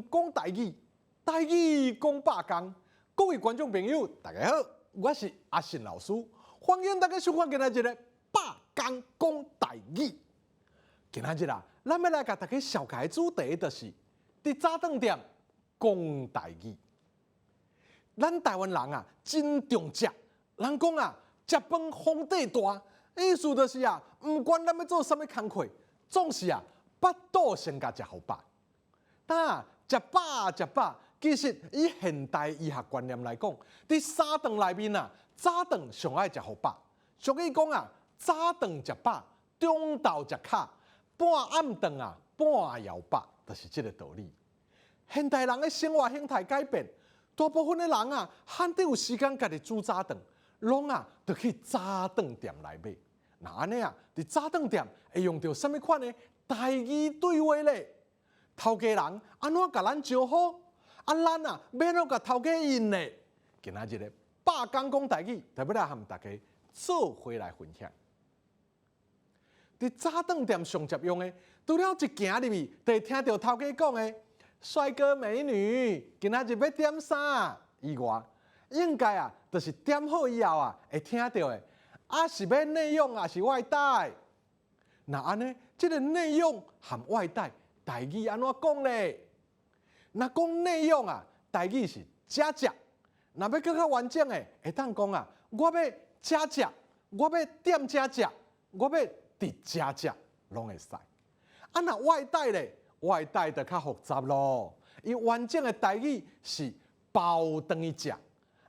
工講台語，台語講百工。各位觀眾朋友，大家好，我是阿信老師，歡迎大家收看今仔日的百工講台語。今仔日啊，咱欲來共大家紹介的主題就是佇早頓店講台語。咱台灣人啊，真重食，人講啊，食飯皇帝大，意思就是啊，毋管咱欲做啥物工課，總是啊，腹肚先共食予飽。但食飽食飽，其實以現代醫學觀念來講，佇三頓內面啊，早頓上愛食予飽。俗語講啊，早頓食飽，中晝食較，半暗頓啊，半枵飽，就是這個道理。現代人的生活形態改變，大部分的人啊，罕得有時間家己煮早頓，攏啊，就去早頓店來買。那按呢啊，佇早頓店會用著啥物款的台語對話咧？頭家人按怎共咱招呼？啊，咱啊，欲按怎共頭家應咧？今仔日的百工講台語，就欲來和大家做伙來分享。佇早頓店上捷用的，除了一行入去，就會聽著頭家講的：帥哥美女，今仔日欲點啥？以外，應該啊，就是點好以後啊，會聽著的，啊是欲內用，抑是外帶？那按呢，這个內用和外帶，台語按怎講咧？若講內用啊，台語是遮食。若欲閣較完整的，會當講啊，我欲遮食，我欲踮遮食，我欲佇遮食，攏會使。啊，若外帶咧，外帶就較複雜咯。伊完整的台語是包轉去食。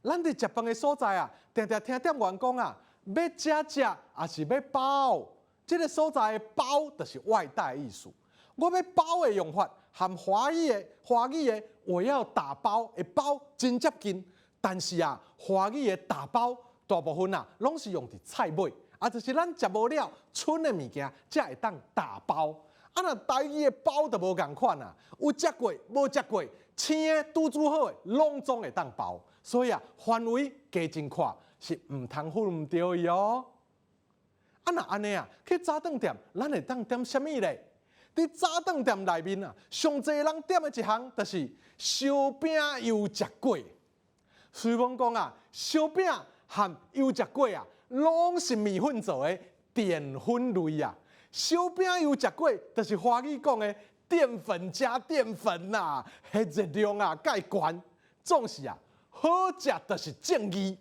咱佇食飯的所在啊，定定聽店員講啊，欲遮食抑是欲包？這个所在的包就是外帶意思。我欲包的用法，和華語的我要打包的包真接近，但是啊，華語的打包大部分啊，攏是用佇菜尾，啊，就是咱食無了賰的物件，才會當打包。啊，若台語的包就無仝款啊，有食過無食過，生的拄煮好的，攏總會當包。所以啊，範圍加真闊，是毋通分毋著伊哦。啊，若按呢啊，去早頓店，咱會當點啥物咧？佇早頓店內面啊，上濟人點的一項就是燒餅油食粿。雖罔講啊，燒餅和油食粿啊，攏是麵粉做的澱粉類啊。燒餅油食粿，就是華語講的澱粉加澱粉呐，彼熱量啊，蓋懸。總是啊，好食就是正義。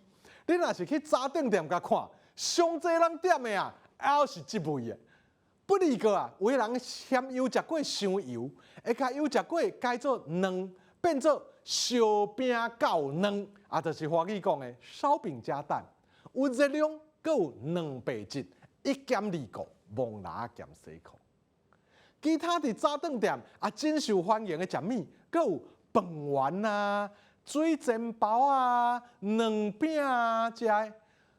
你若是去早頓店共看，上濟人點的啊，猶是這味的。不離過啊，有的人嫌油食粿傷油，會共油食粿改做卵，變做燒餅厚卵，啊，就是華語講的燒餅加蛋，有熱量，閣有蛋白質，一兼二顧，摸蜊仔兼西褲。其他佇早頓店啊，真受歡迎的食物，閣有飯圓啊、水煎包啊、卵餅啊，這的。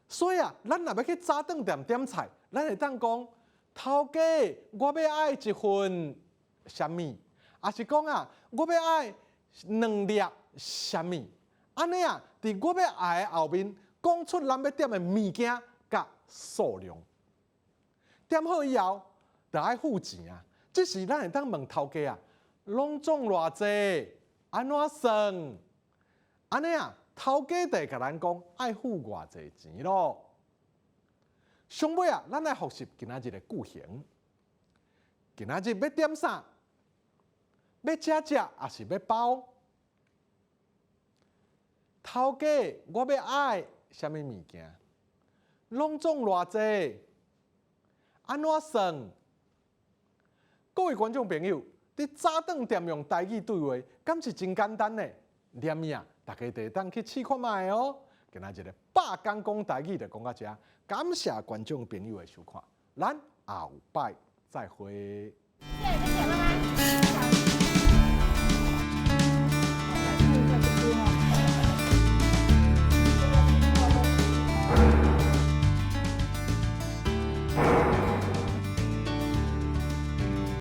所以啊，咱若欲去早頓店點菜，咱會當講：頭家，我欲愛一份啥物？抑是講啊，我欲愛兩粒啥物？按呢啊，佇我欲愛的後面講出咱欲點的物件佮數量。點好以後，就愛付錢啊。這時咱會當問頭家啊，攏總偌濟？按怎算？按呢啊，頭家就會共咱講愛付偌濟錢囉。上尾啊，咱來複習今仔日的句型。今仔日欲點啥？欲遮食，抑是欲包？頭家，我欲愛啥物物件？攏總偌濟？按怎算？各位觀眾朋友，佇早頓店用台語對話，敢是真簡單呢？連伊啊，大家就會當去試看覓哦。今仔日的百工講台語就講到遮，感謝觀眾朋友的收看，咱後擺再會。